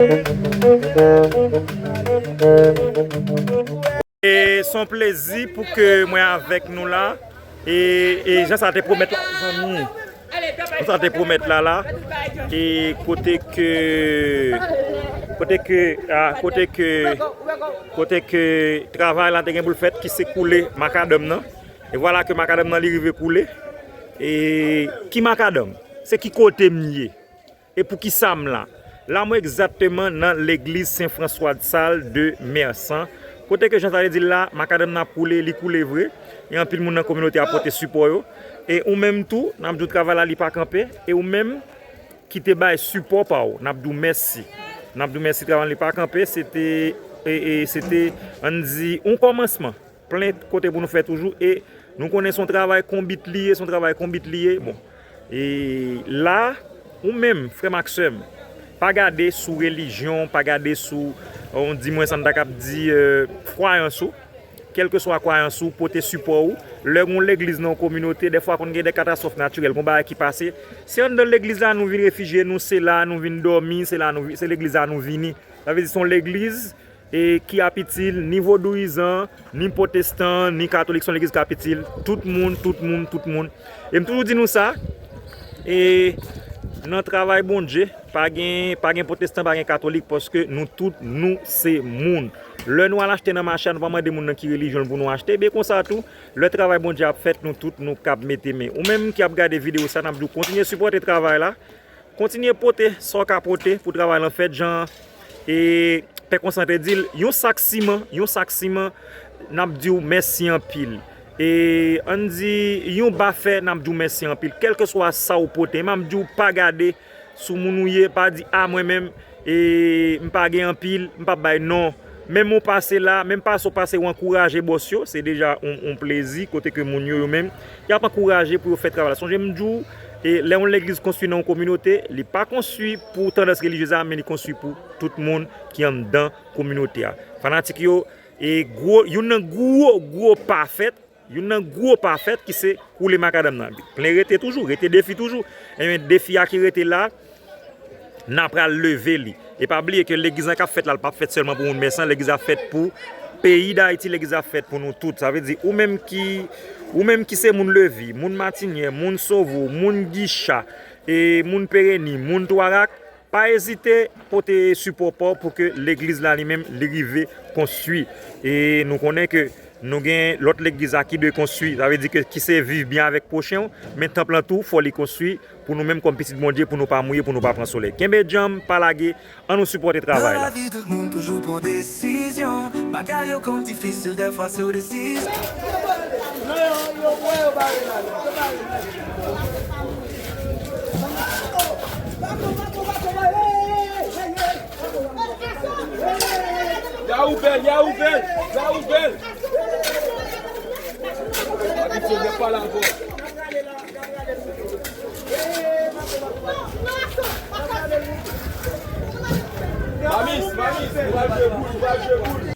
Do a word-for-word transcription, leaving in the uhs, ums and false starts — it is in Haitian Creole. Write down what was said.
E se yon plezi pou ke mwen avèk nou la. E, e jan sa te pwomèt la, zanmi. Jan sa te pwomèt la, la. E kote ke, kote ke, ah, kote ke, kote ke travay la te gen pou l fèt, ki se koule makadanm nan. E vwala ke makadanm nan li rive koule. E ki makadanm? Se ki kote m ye? E poukisa m la? La mwen egzakteman nan legliz Sen Franswa de Sal de Mèsan, kote ke jan sa te di l la, makadanm nan ap koule, li koule vre. E anpil moun nan kominote a pote sipò yo. E ou menm tou, n ap di w travay la li pa kanpe. E ou menm ki te bay sipò pa w, n ap di w mèsi. N ap di w mèsi, travay la li pa kanpe. Se te, e, e, se te, ann di, yon kòmansman. Plen kote pou nou fè toujou. E nou konnen se yon travay konbit li ye, se yon travay konbit li ye. Bon. E la, ou menm, frè m ak sè m, pa gade sou relijyon, pa gade sou, on di mwen sa m ta kab di, euh, kwayans ou. Kèlkeswa kwayans ou, pote sipò ou. Lè gon legliz nan yon kominote, dèfwa konn gen de katastwòf natirèl, gon bagay ki pase. Se anndan legliz la nou vin refijye nou, se la nou vin dòmi, se la nou vi-, se legliz la nou vini. Sa vle di se yon legliz e ki ap itil ni vodouyizan, ni pwotestan, ni katolik, se yon legliz k ap itil tout moun, tout moun, tout moun. E m toujou di nou sa, e nan travay Bondye, pa gen, pa gen pwotestan, pa gen katolik, paske nou tout, nou se moun. Lè nou al achte nan mache a, nou pa mande moun nan ki relijyon l pou nou achte. Ebyen konsa tou, lè travay Bondye ap fèt, nou tout, nou kab mete men. Ou menm ki ap gade videyo sa, n ap di w kontinye sipòte travay la. Kontinye pote sa w ka pote pou travay lan fèt, jan, e, Pè Konstan te di l, yon sak siman, yon sak siman, n ap di w mèsi anpil. E, ann di, yon ba fè, n ap di w mèsi anpil. Kèlkeswa sa w pote, m ap di w pa gade sou moun ou ye, pa di, "A, mwen menm, e, m pa gen anpil, m p ap bay," non. Menm ou pase la, menm pase w pase, w ankouraje bòs yo, se deja yon, yon plezi, kote ke moun yo, yo menm, y ap ankouraje pou yo fè travay la. Sonje m di w, e, lè yon legliz konstwi nan yon kominote, li pa konstwi pou tandans relijyez la, men li konstwi pou tout moun ki anndan kominote a. Fanatik yo, e gwo, youn nan gwo, gwo pa fèt, youn nan gwo pa fèt ki se koule makadanm nan. Plen rete toujou, rete defi toujou. Ebyen, defi a ki rete la, n a pral leve li. E pa bliye ke legliz lan k ap fèt la, l p ap fèt sèlman pou moun Mèsan, legliz la fèt pou peyi Dayiti, legliz la fèt pou nou tout. Sa vle di, ou menm ki, ou menm ki se moun Levi, moun Matinyè, moun Sovo, moun Gicha, e moun Pereni, moun Twarak, pa ezite pote sipò pa w pou ke legliz la li menm li rive konstwi. E nou konnen ke nou gen lòt legliz la ki dwe konstwi, sa vle di ke ki se viv byen avèk pwochen w, men tanp lan tou fò li konstwi pou nou menm kòm pitit Bondye, pou nou pa mouye, pou nou pa pran solèy. Kenbe djanm, pa lage, ann nou sipòte travay la. Nan lavi tout moun toujou pran desizyon, bagay yo konn difisil dèfwa se yon desizyon. Ya ouvè l, ya ouvè l, ya ouvè l. Abitye de pale avè w. Mamis, mamis, nou pral jwe boul, nou pral jwe boul.